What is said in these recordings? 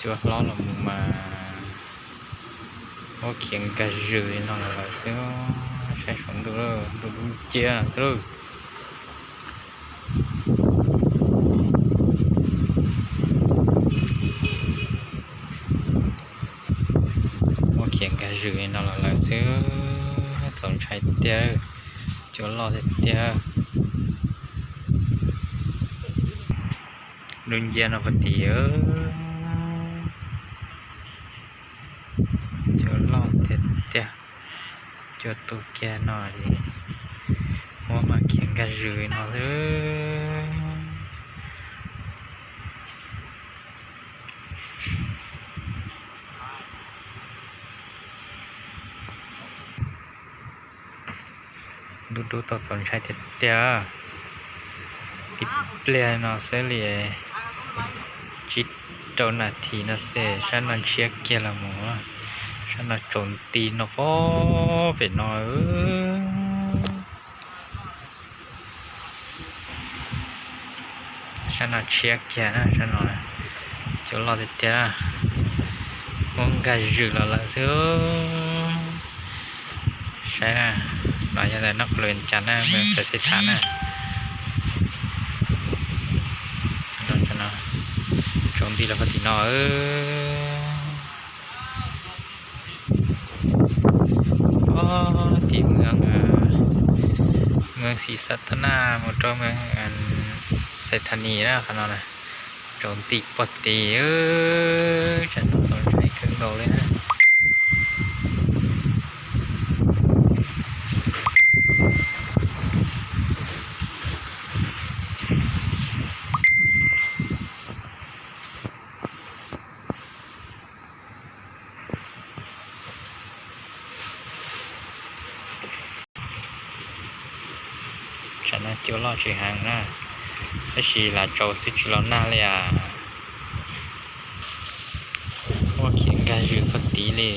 Cua hlob los mus mas muab khiav nkag zws li no los lawm xwb. Saib saum ntuj, ntuj dub nciab xwb lauj. Muab khiav nkag zws li no los lawm xwb. Txaus ntshai tiag, cua loj tiag tiag. Dub nciab no puag tim, cua loj tiag tiag. Cua tu kiag no es muab mas khiav nkag zws no xwb. Dub dub tau txaus ntshai tiag tiag. Tib pliag no xwb li, tsib rau nas this no xwb sab no ntshiab kiag los mus. Sab no tsaus nti no pob pem no. Sab no tshiab kiag na, sab no cua loj tiag tiag. Muab nkag zws los lawm xwb. Saib na, no yog ntawm Naj Qhua Lus Cas na, Xais Thav na. Tsaus nti los puag tim no. Tim mus, mus Xis Xas Thas Nas mus rau mus Xais Thas Nis na, qhov no na. Tsaus nti puag tim, tsam no txaus ntshai kawg nkaus li na. Tsam no cua loj tsis heev na, tab sis lam tsaus xwb tsis los nag li as. Muab khiav nkag zws puag tid li.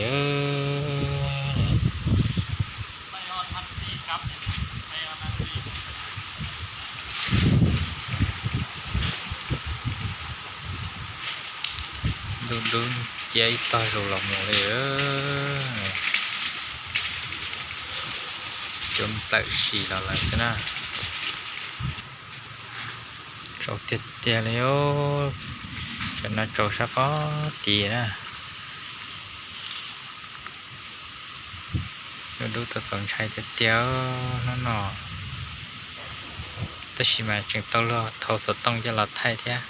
Ntuj dub nciab ib tog zus los mus li. Cua nplawm sim los lawm xwb na. Tsaus tiag tiag li os. Tam no tsaus sab pob tid na. Dub dub tau txaus ntshai tiag tiag hnub no. Tab sis mas tseem tau luag thau xov tooj coj los thaij thiab.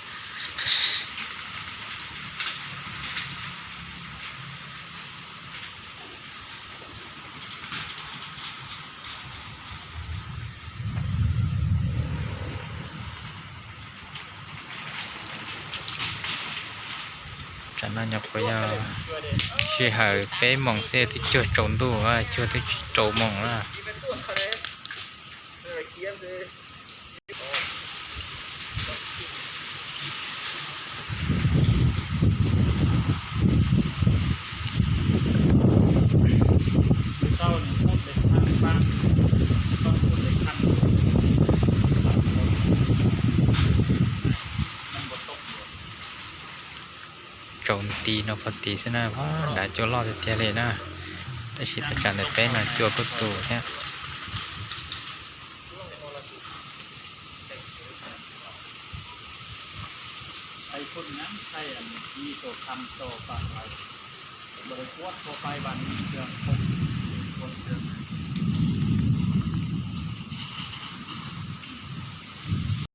Tsam no nyuam qhuav yog sij hawm peb moos xwb twb cuag tsaus ntuj, cuag twb tsis tsaus moos na. Tsaus nti no puag tid xwb na, dav cua loj tiag tiag li na. Tab sis thaj tsam ntawm peb mas cua kuj tus thiab.